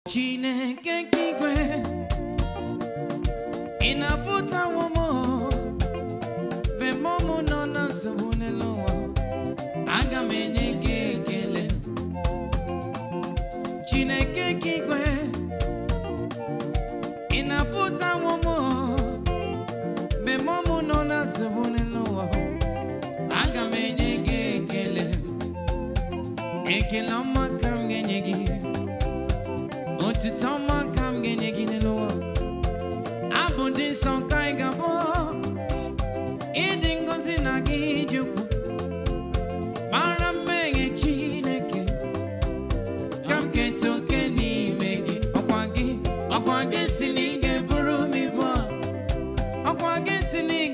Chineke nke igwe, ị na-apụtawo m mgbe mụ m nọ na nsogbu n'elu ụwa. Aga m enye gị ekele. Chineke nke igwe, ị na-apụtawo m mgbe mụ m nọ na nsogbu n'elu ụwa. Aga m enye gị ekele. Ekele ọma ka m ga-enye gị, otuto ọma ka m ga-enye gị n'elu ụwa. Abụ dị nsọ ka anyị ga-abụ, ịdị ngọzi na gị dị ukwu. Mara mmehie Chineke, ka m keta oke n'ime gị. Ọkwa gị, ọkwa gị si na ị ga-eburu m ibu a. Ọkwa gị si na ị